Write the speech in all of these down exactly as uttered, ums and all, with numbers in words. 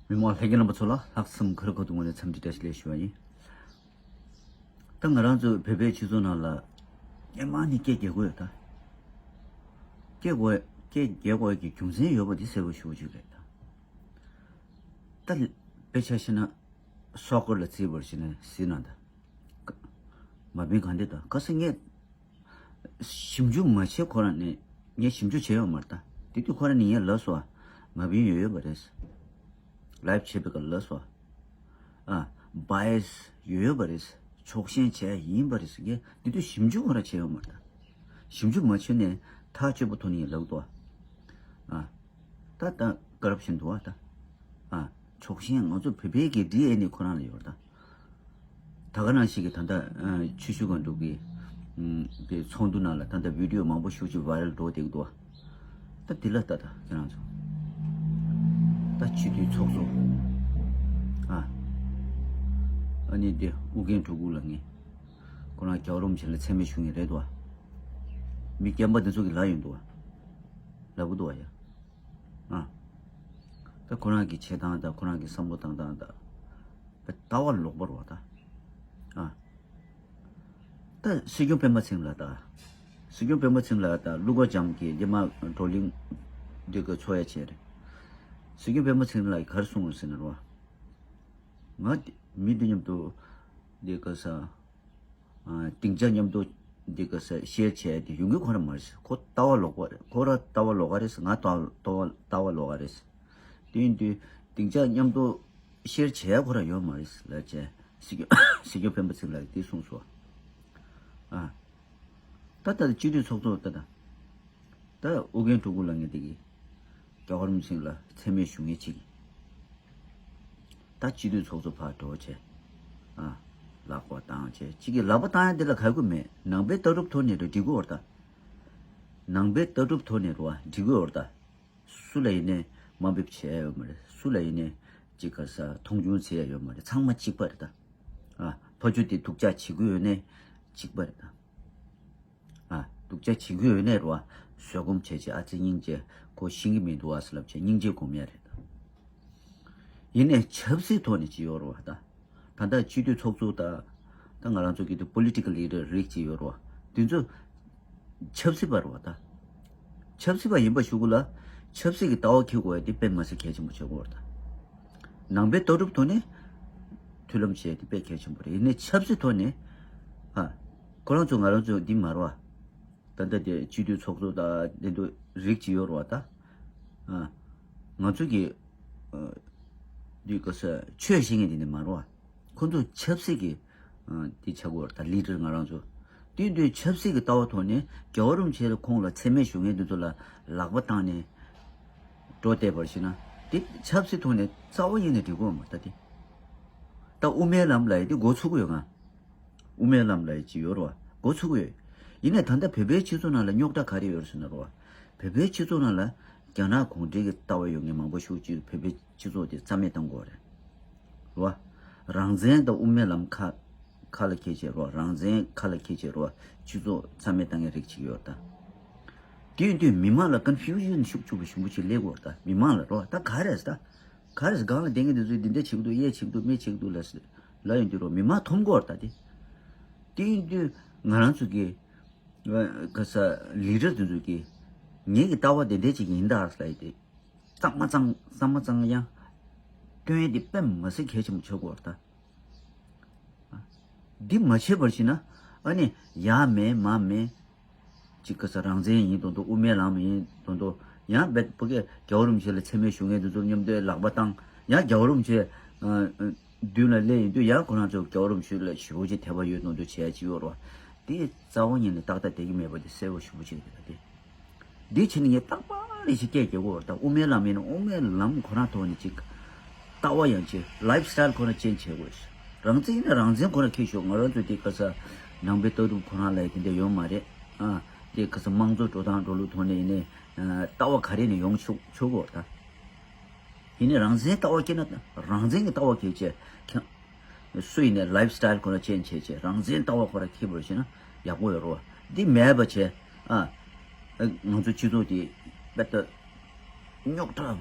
མི་མང་ལྷན་རྒྱས་རྣམ་པ་ཚོ་ལ་ལྷག་བསམ་དཀར་པོ་དང་ངོས་ནས་འཚམས་འདྲི་བཀྲ་ཤིས་བདེ་ལེགས་ཞུ་བ་ཡིན། ད་ང་རང་ཚོ་བོད་པའི་སྤྱི་ཚོགས་ནང་ལ་སྔོན་མ་ནས་སྐད་རྒྱག་གི་ཡོད་ད། སྐད་དགོས་སྐད་རྒྱག་དགོས་ཀྱི་རྒྱུ་མཚན་ཡོད་པ་འདི་གསལ་པོ་ཞེ་པོ་ཅིག་རེད་ད། ད་དཔེ་ཆ་བཞག་ན་སོག་པོ་ལ་བརྩིས་པར་བྱས་ན་ཟིན་ན་ད། མ་བིན་གང་འདི་ད་ག་ས་ངས་ཞིབ་འཇུག་མ་བྱས་ཁོ་རང་ནས་ངས་ཞིབ་འཇུག་བྱས་ཡོད་མ་རེད་ད། དེ་དུས་ཁོ་རང་ནས་ངས་ལབ་སོང་། མ་བིན་ཡོད་ཡོད་པ་རེད། ལའེབ་བྱེད་པའི་སྐབས་ལབ་སོང་། ཨ། བྷའི་ཨེ་སི་ཡོད་ཡོད་པ་རེད། ཕྱོགས་ཞེན་བྱས་ཡིན་པ་རེད། ངས་དེ་དུས་ཞིབ་འཇུག་ཁོ་རང་བྱས་ཡོད་མ་རེད་ད། ཞིབ་འཇུག་མ་བྱས་ནས་ཐག་གཅོད་པ་ཐོག་ནས་ལབ་འདུག་ཨ། ད་ད་ཀོ་རབ་ཤན་འདུག་ཨ་ད། ཨ། ཕྱོགས་ཞེན་ང་ཚོ་བོད་པའི་གི་ཌི་ཨེན་ཨེ་ཁོ་རང་ལ་ཡོད་ད། ད་ག་ནང་བཞིན་གྱི་ད་ལྟ་ཆུ་ཤུར་སྒང་དྲུག་གི་དེ་ཚོགས་འདུ་ནང་ལ་ད་ལྟ་བི་ཌི་ཡོ་མང་པོ་ཞིག་ཅིག་ཝའི་རལ་འགྲོ་བསྡད་ཀྱི་འདུག་ད་དེ་ལ་ལྟ་ད་ཁྱེད་རང་ཚོ། ད་སྤྱི་འཐུས་ཚོགས་གཙོ། ཨ། ཨ་ནི་དེ་ཨུ་རྒྱན་སྤྲུལ་སྐུ་ལ་ངས་ཁོ་རང་རྒྱལ་བ་རིན་པོ་ཆེ་ལ་མཚན་སྨད་ཞུ་མཁན་རེད་འདུག་མི་རྒན་པ་འདི་ཚོ་གི་ལ་ཡོད་འདུག་ལབ་གི་འདུག་ཡ། ཨ། ད་ཁོ་རང་གི་བྱེད་སྟངས་དང་ཁོ་རང་གི་བསམ་བློ་བཏང་སྟངས་དང་། ལྟ་བ་ལོག་པ་རེད་བ་ད། ཨ། ད་སྲིད་སྐྱོང་སྤེན་པ་ཚེ་རིང་ལགས་ད། སྲིད་སྐྱོང་སྤེན་པ་ཚེ་རིང་ལགས་ད་ཀླུ་མཁར་བྱམས་ཀྱིས་འདི་མ་བགྲོ་གླེང་འདི་ག་ཚོགས་ཡ་བྱས་རེད། སྲིད་སྐྱོང་སྤེན་པ་ཚེ་རིང་ལགས་ཀྱིས་ག་རེ་གསུངས་རེད་ཟེར་ན་རེད་བ། ང་འདི་མི་འདི་མཉམ་དུ་འདི་ག་ས། ཨ། སྡིངས་ཆ་མཉམ་དུ་འདི་ག་ས་ཤེར་བྱས་ཏེ་ཡོང་གི་ཁོ་རང་མ་རེད། ཁོ་ལྟ་བ་ལོག་པ་རེད། ཁོ་རང་ལྟ་བ་ལོག་ག་རེད། ང་ལྟ་བ་ལྟ་བ་ལྟ་བ་ལོག་ག་རེད། དེ་ཡིན་དུས་སྡིངས་ཆ་མཉམ་དུ་ཤེར་བྱས་ཁོ་རང་ཡོད་མ་རེད་ལབ་བྱས། སྲིད་སྐྱོང་སྲིད་སྐྱོང་སྤེན་པ་ཚེ་རིང་ལགས་དེ་གསུངས་སོང་། ཨ། ད་ལྟ་སྤྱི་འཐུས་ཚོགས་གཙོ་ད་ད། ད་ཨུ་རྒྱན་སྤྲུལ་སྐུ་ལ་ངས་དེ་གི་རྒྱལ་བ་རིན་པོ་ཆེ་ལ་མཚན་སྨད་ཞུ་མཁན་ཅིག་ད་སྤྱི་འཐུས་ཚོགས་གཙོ་ཕར་འགྲོ་བྱས། ཨ། ལག་པ་བཏང་བྱས་གཅིག་གི་ལག་པ་བཏང་ཡ་དེ་ལ་ག་གི་མེད། ནང་པའི་ལྟ་གྲུབ་ཐོག་ནས་འགྲོ་འགྲིག་གི་ཡོད་རེད་ད། ནང་པའི་ལྟ་གྲུབ་ཐོག་ནས་འགྲོ་བ་འགྲིག་གི་ཡོད་རེད་ད། སུ་ལ་ཡིན་ནའི་དམའ་འབེབས་བྱས་ཡ་ཡོད་མ་རེད། སུ་ལ་ཡིན་ནའི་གཅིག་ག་ས་མཐོང་ཆུང་བྱས་ཡ་ཡོད་མ་རེད། ཚང་མ་གཅིག་པ་རེད་ད། ཨ། ཕ་ཆུ་དེ་སྡུག་ཅག་བྱེད་ཀྱི་ཡོད་ནའི་གཅིག་པ་རེད་ད། ཨ། སྡུག་ཅག་བྱེད་ཀྱི་ཡོད་ནའི་རེད་བ། བཟོད་སྒོམ་བྱས་བྱས་ཨ་ཙི་སྙིང་རྗེ་ཁོ་ཤེས་ཀྱི་མི་འདུག་ཨ་ཟེར་ལབ་བྱས་སྙིང་རྗེ་སྒོམ་ཡ་རེད་ད། ཡིན་ནའི་ཆབ་སྲིད་ཐོག་ནས་ཅི་ཡོད་རེད་བ་ད། ད་ལྟ་སྤྱི་འཐུས་ཚོགས་གཙོ་ད། ད་ང་རང་ཚོ་གི་དུ་པོ་ལི་ཊི་ཀལ་ལི་ཌར་རིགས་ཅིག་ཡོད་རེད་བ། དེ་ཚོ་ཆབ་སྲིད་པ་རེད་བ་ད། ཆབ་སྲིད་པ་ཡིན་པ་ཞུ་དགོས་ལ། ཆབ་སྲིད་ཀྱི་ལྟ་བ་འཁྱེར་དགོས་ཡ་དེ་དཔེ་མ་སྲིད་གལ་ཆེན་པོ་ཆགས་ཀྱི་ཡོད་རེད་ད། ནང་པའི་ལྟ་གྲུབ་ཐོག་ནས་མཐུན་ལམ་བྱས་ཏེ་དཔེ་གལ་ཆེན་པོ་རེད། ཡིན་ནའི་ཆབ་སྲིད་ཐོག་ནས། ཨ། ཁོ་རང་ཚོ་ང་རང་ཚོ་འདི་མ་རེད་བ། ད་ལྟ་དེ་སྤྱི་འཐུས་ཚོགས་གཙོ་དང་དེ་ཚོ་རིགས་ཅིག་ཡོད་རེད་བ་ད། ཨ། ང་ཚོ་གི། ཨ། འདི་ག་ས་ཆོས་བཤད་མཁན་དེ་འདྲ་མ་རེད་བ། ཁོ་ཚོ་ཆབ་སྲིད་ཀྱི། ཨ། འདི་ཆགས་ཀྱི་ཡོད་རེད་ད། ལི་ཌར་ང་རང་ཚོ། དེ་དུས་ཆབ་སྲིད་ཀྱི་ལྟ་བ་ཐོག་ནས་རྒྱལ་བ་རིན་པོ་ཆེ་ལ་ཁོང་ལ་མཚན་སྨད་ཞུ་མཁན་དེ་ཚོ་ལ་ལག་པ་བཏང་ནས་འགྲོ་བསྡད་པར་བྱས་ན། དེ་ཆབ་སྲིད་ཐོག་ནས་རྩ་བ་ཉིད་ནས་འགྲིག་གི་ཡོད་མ་རེད་ད་དེ། ད་དབུ་མའི་ལམ་ལ་ཡི་དེ་འགོ་ཚུགས་ཀྱི་ཡོད་ང་། དབུ་མའི་ལམ་ལ་ཡི་ཅིག་ཡོད་རེད་བ། འགོ་ཚུགས་ཀྱི་ཡོད། ཡིན་ནའི་ད་ལྟ་བོད་པའི་སྤྱི་ཚོགས་ནང་ལ་རྙོག་དྲ་ག་རེ་ཡོད་རེད་ཟེར་ན་རེད་བ། བོད་པའི་སྤྱི་ཚོགས་ནང་ལ་རྒྱ་ནག་གུང་ཁྲན་གྱི་ལྟ་བ་ཡོད་མཁན་མང་པོ་ཞིག་ཅིག་བོད་པའི་སྤྱི་ཚོགས་དེ་རྩ་མེད་བཏང་དགོས་རེད། རེད་བ། རང་བཙན་དང་དབུ་མའི་ལམ་ཁ་ཁ་ལ་འཁྱེར་བྱས་རེད་བ། རང་བཙན་ཁ་ལ་འཁྱེར་བྱས་རེད་བ། སྤྱི་ཚོགས་རྩ་མེད་བཏང་མཁན་རིགས་ཅིག་ཡོད་ད། དེ་ཡིན་དུས་མི་མང་ལ་ཀོན་ཕིའུ་ཤན་ཤུགས་ཆེ་བོ་ཞེ་པོ་ཅིག་སླེབས་ཀྱི་ཡོད་རེད་ད། མི་མང་ལ་རེད་བ། ད་ག་རེ་རེད་ད། ག་རེ་སྒང་ལ་བསྡད་མཁན་དེ་ཚོས་འདི་འདྲ་བྱེད་ཀྱི་འདུག་ཡས་བྱེད་ཀྱི་འདུག་མེད་བྱེད་ཀྱི་འདུག་ལབ་ལབ་ཡོང་དུས་རོ་མི་མང་འཐོམ་གྱི་ཡོད་རེད་ད་དེ། དེ་ཡིན་དུས་ང་རང་ཚོ་གི་ག་ས་ལི་ཌར་དེ་ཚོ་གི་ངེད་ཀྱི་ལྟ་བ་དེ་འདྲ་ཅིག་ཡིན་ད་ལབ་ཡོང་དུས་གཙང་མ་གཙང་གཙང་མ་གཙང་ཡང་སྟོན་ཡས་དེ་དཔེ་མ་སྲིད་གལ་ཆེན་པོ་ཆགས་ཀྱི་ཡོད་རེད་ད། འདི་མ་བྱས་པར་ཕྱིན་ན་ཨ་ནི་ཡ་མེད་མ་མེད། གཅིག་ག་ས་རང་བཙན་ཡིན་མདོག་མདོག་དབུ་མའི་ལམ་ཡིན་མདོག་མདོག་ཡང་བེད་ཕ་གི་རྒྱལ་བ་རིན་པོ་ཆེ་ལ་མཚན་སྨད་ཞུ་མཁན་དེ་ཚོར་མཉམ་དུ་ལག་པ་བཏང་། ཡང་རྒྱལ་བ་རིན་པོ་ཆེ་མདུན་ལ་སླེབས་ཡོང་དུས་ཡང་ཁོ་རང་ཚོ་རྒྱལ་བ་རིན་པོ་ཆེ་ལ་ཞེ་པོ་ཅིག་དད་པ་ཡོད་མདོག་མདོག་བྱས་ཅིག་ཡོད་རེད་བ། དེ་རྩ་བ་ཉིད་ནས་ཏག་ཏག་བསྡད་ཀྱི་མེད་པ་དེ་གསལ་པོ་ཞེ་པོ་ཅིག་རེད་ད་དེ། འདི་ཕྱིན་ངས་རྟག་པར་རེ་ཞིག་སྐད་རྒྱག་གི་ཡོད་རེད་ད། དབུ་མའི་ལམ་ཡིན་ན་དབུ་མའི་ལམ་ཁོ་རང་ཐོག་ནས་ཅིག་ལྟ་བ་ཡང་ཅིག་ལའིབ་སི་ཊའིལ་ཁོ་རང་ཅེན་ཇི་བྱེད་དགོས། རང་བཙན་ཡིན་ན་རང་བཙན་ཁོ་རང་འཁྱེར་ཤོག་ང་རང་ཚོ་དེ་ག་ས་ནང་པའི་ལྟ་གྲུབ་ཁོ་རང་ལ་ཡི་དེ་འདྲ་ཡོད་མ་རེད། ཨ། དེ་ག་ས་དམངས་གཙོ་འགྲོ་སྟངས་འགྲོ་ལུགས་ཐོག་ནས་ཡིན་ནའི་ལྟ་བ་ག་རེ་ནས་ཡོང་ཆོག་ཆོག་གི་ཡོད་རེད་ད། ཡིན་ནའི་རང་བཙན་ལྟ་བ་སྐྱེས་ན་རང་བཙན་གྱི་ལྟ་བ་སྐྱེས་བྱས་ཁྱེད། སུ་ཡིན་ནའི་ལའིབ་སི་ཊའིལ་ཁོ་རང་ཅེན་ཇི་བྱས་བྱས་རང་བཙན་ལྟ་བ་ཁོ་རང་འཁྱེར་བར་བྱས་ན་ཡག་པོ་ཡོད་རེད་བ། འདི་མེད་པ་བྱས། ཨ། ང་ཚོ་སྤྱི་ཚོགས་འདི་དཔེ་ལྟ་རྙོག་དྲ་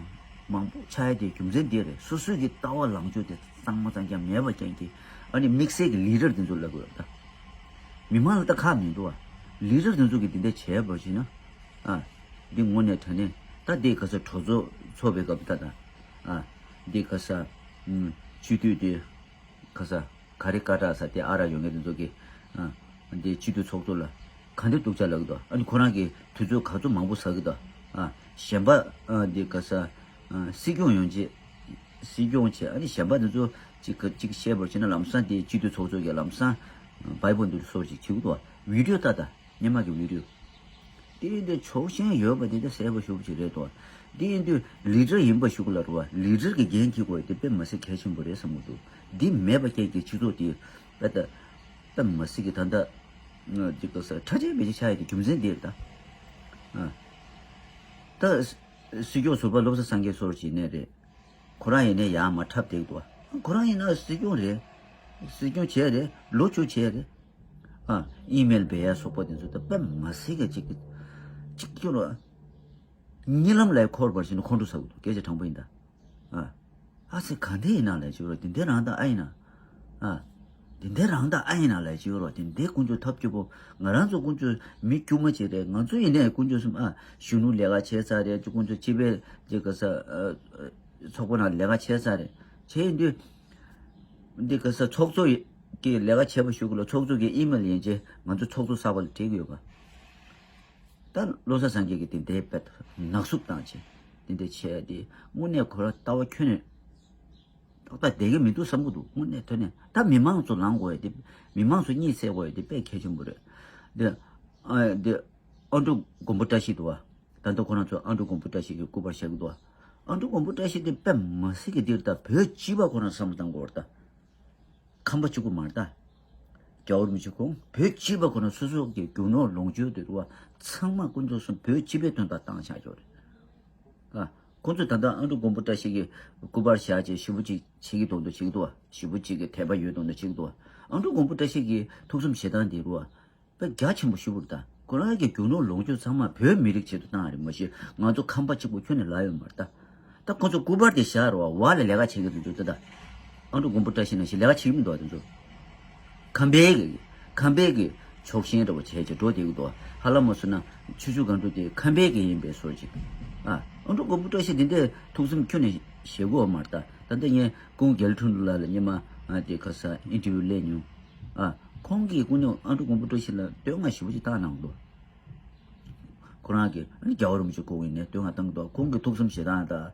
མང་པོ་ཆགས་ཡ་དེ་རྒྱུ་མཚན་དེ་རེད། སོ་སོའི་གི་ལྟ་བ་ལངས་ཕྱོགས་དེ་གཙང་མ་གཙང་རྐྱང་མེད་པ་རྐྱང་གི། ཨ་ནི་དམིགས་བསལ་གི་ལི་ཌར་དེ་ཚོ་ལབ་དགོས་རེད་ད། མི་མང་ལ་ད་ཁག་མི་འདུག་བ། ལི་ཌར་དེ་ཚོ་གི་དེ་འདྲ་བྱས་པར་བྱས་ན། ཨ། འདི་དངོས་གནས་དྲང་གནས་ད་འདི་ག་ས་གྲོས་ཚོགས་ཚོགས་པའི་སྐབས་ད་ད། ཨ། འདི་ག་ས། ཨུམ། སྤྱི་འཐུས་དེ། ག་ས། ག་རེ་སྐད་གྲགས་ས་དེ་ཨ་རག་ཡོད་མཁན་དེ་ཚོ་གིས། ཨ། འདི་སྤྱི་འཐུས་ཚོགས་གཙོ་ལ་ག་འདྲ་སྡུག་ཅག་ལབ་ཀྱི་འདུག་ཨ་ནི་ཁོ་རང་གིས་དུས་ཚོད་ག་ཚོད་མང་པོ་ཟ་གི་འདུག་ཨ། གཞན་པ། ཨ། འདི་ག་ས། ཨ། སྲིད་སྐྱོང་ཡོང་ཆེད། སྲིད་སྐྱོང་ཆེད། ཨ་ནི་གཞན་པ་དེ་ཚོ་གཅིག་ག་གཅིག་བཤད་པར་བྱས་ན་ལམ་སང་དེ་སྤྱི་འཐུས་ཚོགས་གཙོ་གིས་ལམ་སང་བའི་པོ་འདུག་སོར་ཅིག་བྱེད་ཀྱི་འདུག་བ། བི་ཌིའོ་ལྟ་ད། སྔོན་མ་གི་བི་ཌིའོ། དེ་ཡིན་དུས་ཕྱོགས་ཞེན་ཡོད་པ་དེ་འདྲ་གསལ་པོ་ཞེ་པོ་ཅིག་རེད་དོ། དེ་ཡིན་དུས་ལི་ཌར་ཡིན་པ་ཞུ་གི་ལ་རུ་བ། ལི་ཌར་གི་འགན་འཁྱེར་དགོས་དེ་དཔེ་མི་སྲིད་གལ་ཆེན་པོ་རེད་བསམ་གི་འདུག་འདི་མེད་པ་ཅན་གྱི་སྤྱི་ཚོགས་དེ་དཔེ་ད་དཔེ་མི་སྲིད་གི་ད་ལྟ་ཅིག་ག་ས་ཁྲ་ཆད་མེད་ཅིག་ཆགས་ཡ་དེ་རྒྱུ་མཚན་དེ་རེད་ད། ཨ། ད་སྲིད་སྐྱོང་ཟུར་པ་བློ་བཟང་སེང་གེ་སོར་ཅིག་ནས་རེད། ཁོ་རང་ཡིན་ནའི་ཡར་མར་འཁྲབ་བསྡད་འདུག་ཁོ་རང་ཡིན་ན་སྲིད་སྐྱོང་རེད། སྲིད་སྐྱོང་བྱས་རེད། ལོ་བཅུ་བྱས་རེད། ཨ། ཨི་མེལ་འབེལ་ཡ་སོགས་པ་དེ་ཚོ་ད་དཔེ་མ་སྲིད་ག་ཅིག་ཅིག་སྐྱོ་ར། གཉིད་ལམ་ལ་འཁོར་བར་བྱས་ན་ཁོང་ཁྲོ་ཟ་གི་འདུག་སྐད་ཆ་དྲང་པོ་ཡིན་ད། ཨ། ཨ་ཙི་ག་འདྲ་ཡིན་ན་ལས་བྱེད་རོགས་དེ་འདྲ་རང་ད་ཨ་ཡིན་ན། ཨ། དེ་འདྲ་རང་ད་ཨ་ཡིན་ན་ལས་བྱེད་རོགས་དེ་འདྲ་དཀོན་མཆོག་ཐབས་སྐྱོ་པོ། ང་རང་ཚོ་དཀོན་མཆོག་མི་དཀྱུས་མ་ཅིག་རེད། ང་ཚོ་ཡིན་ནའི་དཀོན་མཆོག་གསུམ། ཨ། གཞོན་ནུ་ལས་ཀ་བྱས་ཚར་རེད། དཀོན་མཆོག་སྤྱི་པའི་ཅིག་ག་ས། ཨ། ཚོགས་པ་ནང་ལས་ཀ་བྱས་ཚར་རེད། བྱས་ཡིན་དུས། འདི་ག་ས་ཚོགས་གཙོ་གི་ལས་ཀ་བྱས་པ་ཞུ་གི་ལ་ཚོགས་གཙོ་གི་ཨི་མེལ་ཡན་ཆད་ང་ཚོ་ཚོགས་གཙོ་གསར་པ་ལ་བྲིས་གི་ཡོད་པ། ད་བློ་བཟང་སེང་གེ་གིས་དེ་འདྲའི་དཔེ་ནག་བསུབ་བཏང་བྱས་དེ་འདྲ་བྱས་ཏེ་དངོས་གནས་ཁོ་རང་ལྟ་བ་ཁྱོན་ནས་ཏག་ཏག་བསྡད་ཀྱི་མི་འདུག་བསམ་གི་འདུག་དངོས་གནས་དོན་ནས་ད་མི་མང་ཚོ་ལངས་དགོས་ཡ་དེ། མི་མང་ཚོ་གཉིད་སད་དགོས་ཡ་དེ་དཔེ་གལ་ཆེན་པོ་རེད། འདི། ཨ། འདི། ཨ་འབྲུག་མགོན་པོ་བཀྲ་ཤིས་འདུག་བ། ད་ལྟ་ཁོ་རང་ཚོ་ཨ་འབྲུག་མགོན་པོ་བཀྲ་ཤིས་ཀྱི་སྐུ་པར་བཞག་གི་འདུག་བ། ཨ་འབྲུག་མགོན་པོ་བཀྲ་ཤིས་དེ་དཔེ་མ་སྲིད་ཀྱི་འདིར་ད་བོད་སྤྱི་པ་ཁོ་རང་བསམ་བློ་བཏང་དགོས་རེད་ད། ཁམས་པ་གཅིག་པུ་མ་རེད་ད། རྒྱལ་བ་རིན་པོ་ཆེ་ཁོང་བོད་སྤྱི་པ་ཁོ་རང་སོ་སོ་གི་རྒྱུ་ནོར་ལོངས་སྤྱོད་དེ་རུ་བ་ཚང་མ་དཀོན་མཆོག་གསུམ་བོད་སྤྱི་པའི་དོན་དག་བཏང་བཞག་ཡོད་རེད། ཨ། ཁོང་ཚོས་ད་ལྟ་ཨ་འབྲུག་མགོན་པོ་བཀྲ་ཤིས་ཀྱི་སྐུ་པར་བཞག་བྱས་ཞེ་པོ་ཅིག་བྱེད་ཀྱི་དོན་དུ་བྱེད་ཀྱི་འདུག་བ། ཞེ་པོ་ཅིག་གི་དད་པ་ཡོད་དོན་དུ་བྱེད་ཀྱི་འདུག་བ། ཨ་འབྲུག་མགོན་པོ་བཀྲ་ཤིས་ཀྱི་ཐུགས་བསམ་བཞེས་སྟངས་དེ་རུ་བ། དཔེ་རྒྱ་ཆེན་པོ་ཞེ་པོ་རེད་ད། ཁོ་རང་གི་རྒྱུ་ནོར་ལོངས་སྤྱོད་ཚང་མ་བོད་མི་རིགས་ཆེད་དུ་བཏང་བ་རེད། མ་གཞི་ང་ཚོ་ཁམས་པ་གཅིག་པུ་ཁྱོན་ནས་ལབ་ཡོད་མ་རེད་ད། ད་ཁོ་ཚོ་སྐུ་པར་དེ་བཞག་རོགས་བ་ལ་ལས་ཀ་བྱེད་ཀྱི་འདུག་ད་ད། ཨ་འབྲུག་མགོན་པོ་བཀྲ་ཤིས་ནང་བཞིན་ལས་ཀ་བྱེད་ཀྱི་མི་འདུག་བ་དེ་ཚོ། ཁམས་པའི་གི། ཁམས་པའི་གི་ཕྱོགས་ཞེན་འདྲ་བོ་བྱས་བྱས་འགྲོ་བསྡད་ཀྱི་འདུག་བ། ཧ་ལམ་མ་སོང་ན་ཆུ་ཆུ་སྒང་དྲུག་དེ་ཁམས་པའི་གི་ཡིན་པའི་བཟོ་ཅིག་ཨ། ཨ་འབྲུག་མགོན་པོ་བཀྲ་ཤིས་དེ་འདྲའི་ཐུགས་བསམ་ཁྱོན་ནས་བཞེས་དགོས་བ་མ་རེད་ད། ད་ལྟ་ངས་ཀུང་རྒྱལ་ཁྲུང་ལ་ལ་སྙེ་མ་དེ་ཁ་ས་ཨིན་ཊར་བིའུ་ལེན་མྱོང་། ཨ། ཁོང་གིས་ཀུན་ནས་ཨ་འབྲུག་མགོན་པོ་བཀྲ་ཤིས་ལ་བསྟོད་བསྔགས་ཞེ་པོ་ཅིག་བཏང་གནང་འདུག་ཁོ་རང་གིས་ཨ་ནི་རྒྱལ་བ་རིན་པོ་ཆེ་སྐུ་ཡིན་ནའི་བསྟོད་བསྔགས་བཏང་གི་འདུག་ཁོང་གི་ཐུགས་བསམ་བཞེས་སྟངས་དང་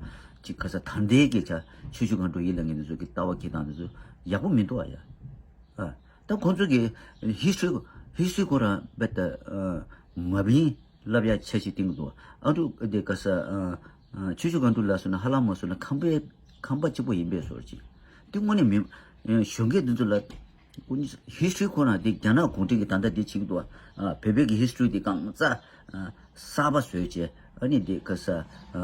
ཅིག་ག་ས་ད་ལྟའི་གི་ཆ་ཆུ་ཆུ་སྒང་དྲུག་ཡིན་ལ་ངེས་འདི་ཚོ་གི་ལྟ་བ་འཁྱེར་སྟངས་འདི་ཚོ་ཡག་པོ་མི་འདུག་ཨ་ཡ། ཨ། ད་ཁོང་ཚོ་གི་ཧི་སི་ཊོ་རི་ཧི་སི་ཊོ་རི་ཁོ་རང་རྦད་དེ་མ་བིན་བསླབ་ཡ་ཆ་ཞིག་བཏིང་གི་འདུག་ཨ་འབྲུག་དེ་ག་ས། ཨ། ཆུ་ཆུ་སྒང་དྲུག་ལ་སོང་ན་ཧ་ལམ་མ་སོང་ན་ཁམས་པའི་ཁམས་པ་གཅིག་པོ་ཡིན་པའི་བཟོ་ཅིག་དེ་དངོས་གནས་མི་གཞོན་སྐྱེས་འདི་ཚོ་ལ་ཧི་སི་ཊོ་རི་ཁོ་རང་དེ་རྒྱ་ནག་གུང་ཁྲན་གྱིས་ད་ལྟ་དེ་བྱེད་ཀྱི་འདུག་ཨ། བོད་པའི་གི་ཧི་སི་ཊོ་རི་དེ་གང་ཙག་གསར་པ་བཟོས་བྱས་ཨ་ནི་དེ་ག་ས། ཨ།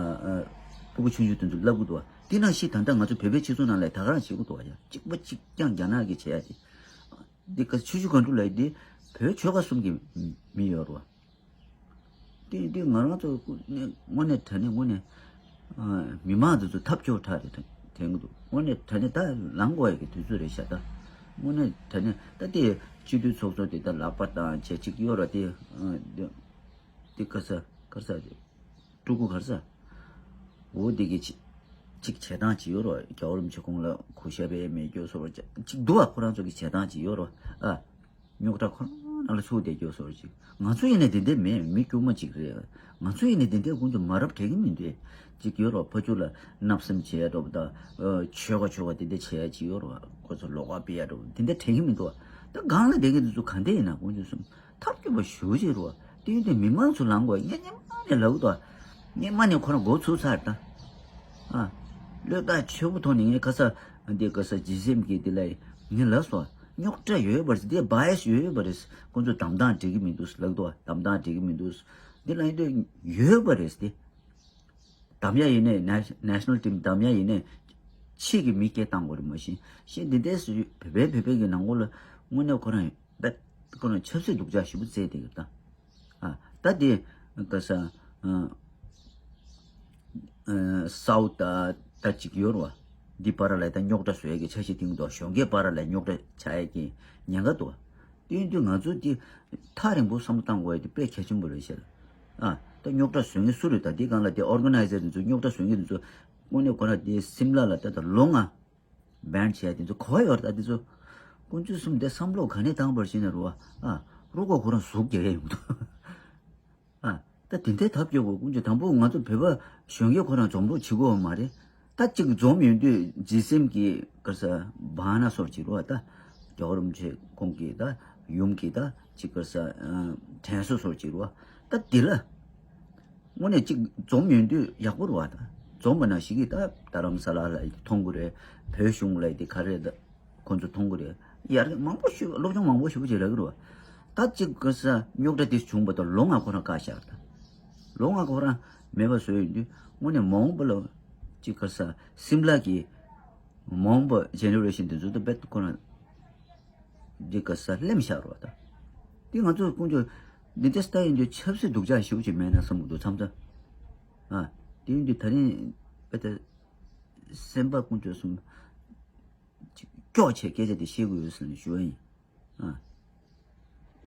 ཕྲུ་གུ་ཆུང་ཆུང་དེ་ཚོ་བསླབ་ཀྱི་འདུག་དེ་ནང་བཞིན་ད་ལྟ་ང་ཚོ་བོད་པའི་སྤྱི་ཚོགས་ནང་ལ་ད་ག་རང་བྱེད་ཀྱི་འདུག་ཡ། གཅིག་པ་གཅིག་རྐྱང་རྒྱ་ནག་གིས་བྱས་ཡ་དེ། འདི་ག་ཆུ་ཆུ་སྒང་དྲུག་ལ་འདི་བོད་ཆོལ་ཁ་གསུམ་གྱི་མི་ཡོད་རེད་བ། འདི་འདི་ང་རང་ཚོ་དངོས་གནས་དྲང་གནས་དངོས་གནས་མི་མང་ཚོ་ཚོ་ཐབས་སྐྱོ་དྲགས་རེད་དྲན་གྱི་འདུག་དངོས་གནས་དྲང་གནས་ད་ལངས་དགོས་ཡ་གི་དུས་ཚོད་རེད་ཤག་ད་དངོས་གནས་དྲང་གནས་ད་དེ་སྤྱི་འཐུས་ཚོགས་གཙོ་དེ་ད་ལག་པ་བཏང་བྱས་ཅིག་གཡོ་ར་དེ་དེ་ག་ས་ག་ས་རེད། ཕྲུ་གུ་ག་རེ་ཟ། འོ་དེ་གི་ཅིག་ཅིག་བྱེད་སྟངས་ཅིག་ཡོད་རོ། རྒྱལ་བ་རིན་པོ་ཆེ་ཁོང་ལ་གུས་ཞབས་ཡས་མེད་སྐྱོ་སོ་རོ་ཅིག་འདུག་ཨ། ཁོ་རང་ཚོ་གི་བྱེད་སྟངས་ཅིག་ཡོད་རོ། ཨ། རྙོག་དྲ་ཁོ་རང་ནང་ལ་ཚུགས་བསྡད་སྐྱོ་སོ་རོ་ཅིག་ང་ཚོ་ཡིན་ནའི་དེ་འདྲ་མེད། མི་དཀྱུས་མ་ཅིག་རེད། ང་ཚོ་ཡིན་ནའི་དེ་འདྲ་ཀུན་ཏུ་མ་རབས་དྲན་གི་མི་འདུག་ཅིག་ཡོད་རོ། ཕ་ཆུ་ལ་བརྣབ་སེམས་བྱས་འགྲོ་བ་དང་། ཆོལ་ཁ་ཆོལ་ཁ་དེ་འདྲ་བྱས་ཅིག་ཡོད་རོ། ཁོ་ཚོ་ལོགས་ཀ་སྤེལ་ཡ་འགྲོ་བ་དེ་འདྲ་དྲན་གི་མི་འདུག་ད་སྒང་ལ་བསྡད་མཁན་དེ་ཚོ་ག་འདྲ་ཡིན་ན་དཀོན་མཆོག་གསུམ། ཐབས་སྐྱོ་པོ་ཞེ་པོ་ཅིག་རེད་བ། དེ་ཡིན་དུས་མི་མང་ཚོ་ལངས་དགོས། ངས་སྔོན་མ་ནས་ལབ་ཀྱི་འདུག་སྔོན་མ་ནས་ཁོ་རང་འགོ་ཚུགས་ཚར་ད། ཨ། བློས་བཏང་ཆེན་པོ་ཐོག་ནས་ངས་ག་ས་འདི་ག་ས་ཇི་སེམས་ཀྱི་འདི་ལ་ངས་ལབ་སོང་། རྙོག་དྲ་ཡོད་པ་རེད། འདི་བྷ་ཡ་སི་ཡོད་པ་རེད། ཁོ་ཚོ་གདམ་སྟངས་འགྲིག་གི་མི་འདུག་ལབ་ཀྱི་འདུག་གདམ་སྟངས་འགྲིག་གི་མི་འདུག་འདི་ལབ་ཡིན་དུས་ཡོད་པ་རེད་དེ། གདམ་ཡ་ཡིན་ནའི་ནེ་ཤ་ནལ་ཊིམ་གདམ་ཡ་ཡིན་ནའི་ཕྱི་གི་མི་སྐད་བཏང་དགོས་རེད། མ་གཞི་གཞན་འདི་འདྲས་སུ་བོད་པའི་བོད་པའི་གི་ནང་ལོགས་ལ་དངོས་གནས་ཁོ་རང་རྦད་ཁོ་རང་ཆབ་སྲིད་སྡུག་ཅག་ཞེ་པོ་བཙལ་བསྡད་ཡོད་ད། ཨ། ད་དེ་ག་ས། ཨ། ཨ་སའུ་ད་ད་ཅིག་ཡོད་རེད་བ། འདི་བར་ལ་ད་རྙོག་དྲ་བཟོ་ཡས་ཀྱི་འཆར་གཞི་བཏིང་འདུག་གཞོན་སྐྱེས་བར་ལ་རྙོག་དྲ་ཆགས་ཡས་ཀྱི་ཉེན་ཁ་འདུག་དེ་ཡིན་དུས་ང་ཚོ་འདི་ཐག་རིང་པོ་བསམ་བློ་བཏང་དགོས་ཡས་དེ་དཔེ་གལ་ཆེན་པོ་རེད་ཤག་ཨ་ད་རྙོག་དྲ་བཟོ་མཁན་སུ་རེད། ད་འདི་སྒང་ལ་དེ་ཨོར་ག་ནའི་ཛར་དེ་ཚོ་རྙོག་དྲ་བཟོ་མཁན་དེ་ཚོ་དངོས་གནས་ཁོ་རང་དེ་སིམ་ལ་ལ་ད་ད་ལོ་ལྔ་བན་བྱས་དེ་ཚོ་གོ་བ་ཡོད་རེད། ད་དེ་ཚོ་དཀོན་མཆོག་གསུམ་དེ་བསམ་བློ་ག་ནས་བཏང་བར་བྱས་ན་རུ་བ་ཨ་རུ་ཀོ་ཁོ་རང་ཟུག་རྒྱག་ཡས་ཡོང་འདུག་ཨ་ད་དེ་འདྲའི་ཐབས་སྐྱོ་བོ་དཀོན་མཆོག་དང་པོ་ང་ཚོ་བོད་པ་གཞོན་སྐྱེས་ཁོ་རང་འཛོམས་རོགས་བྱེད་དགོས་པ་མ་རེད། ད་ཅིག་འཛོམས་ཡོང་དུས་ཇི་སེམས་ཀྱི་ག་རེ་ཟ་བ་ན་སོར་གྱི་རུ་བ་ད་རྒྱལ་བ་རིན་པོ་ཆེ་ཁོང་གི་ད་ཡུམ་གྱི་ད་ཅིག་ག་རེ་ཟ་དྲན་གསོ་སོར་གྱི་རུ་བ་ད་དེ་ལ། དངོས་གནས་གཅིག་འཛོམས་ཡོང་དུས་ཡག་པོ་རེད་བ། ད་འཛོམས་པ་ནང་བཞིན་གྱི་ད་རྡ་རམ་ས་ལ་ལ་ཡི་མཐོང་གི་རེད། བོད་གཞུང་ལ་ཡི་དེ་ག་རེ་ད་ཁོ་ཚོ་མཐོང་གི་རེད། ཡར་མང་པོ་ཞུ་སློབ་སྦྱོང་མང་པོ་ཞུ་བྱེད་རག་གི་རེད་བ། ད་གཅིག་ག་ས་རྙོག་དྲ་དེ་བྱུང་བ་ད་ལོ་ལྔ་ཁོ་རང་བཀག་བཞག་ད་ལོ་ལྔ་ཁོ་རང་མེད་པ་བཟོས་ཡོང་དུས་དངོས་གནས་མ་འོངས་པ་ལ་གཅིག་ག་ས་སིམ་ལ་གི་མ་འོངས་པ་ཇེ་ནེ་རེ་ཤན་དེ་ཚོ་ད་རྦད་ཁོ་རང་འདི་ག་ས་སླེབས་བཞག་རོགས་ད། འདི་ང་ཚོ་དཀོན་མཆོག་འདི་འདྲ་ལྟ་ཡིན་དུས་ཆབ་སྲིད་སྡུག་ཅག་ཞེ་པོ་ཅིག་མེད་ན་བསམ་གྱི་འདུག་མཚམས་མཚམས། ཨ་དེ་ཡིན་དུས་ད་རིང་དཔེ་ད་སེམས་པ་དཀོན་མཆོག་གསུམ་ཅིག་སྐྱོ་བྱས་སྐད་ཆ་དེ་བཤད་དགོས་ཡོད་ཟེར་ནས་ཞུ་བ་ཡིན། ཨ་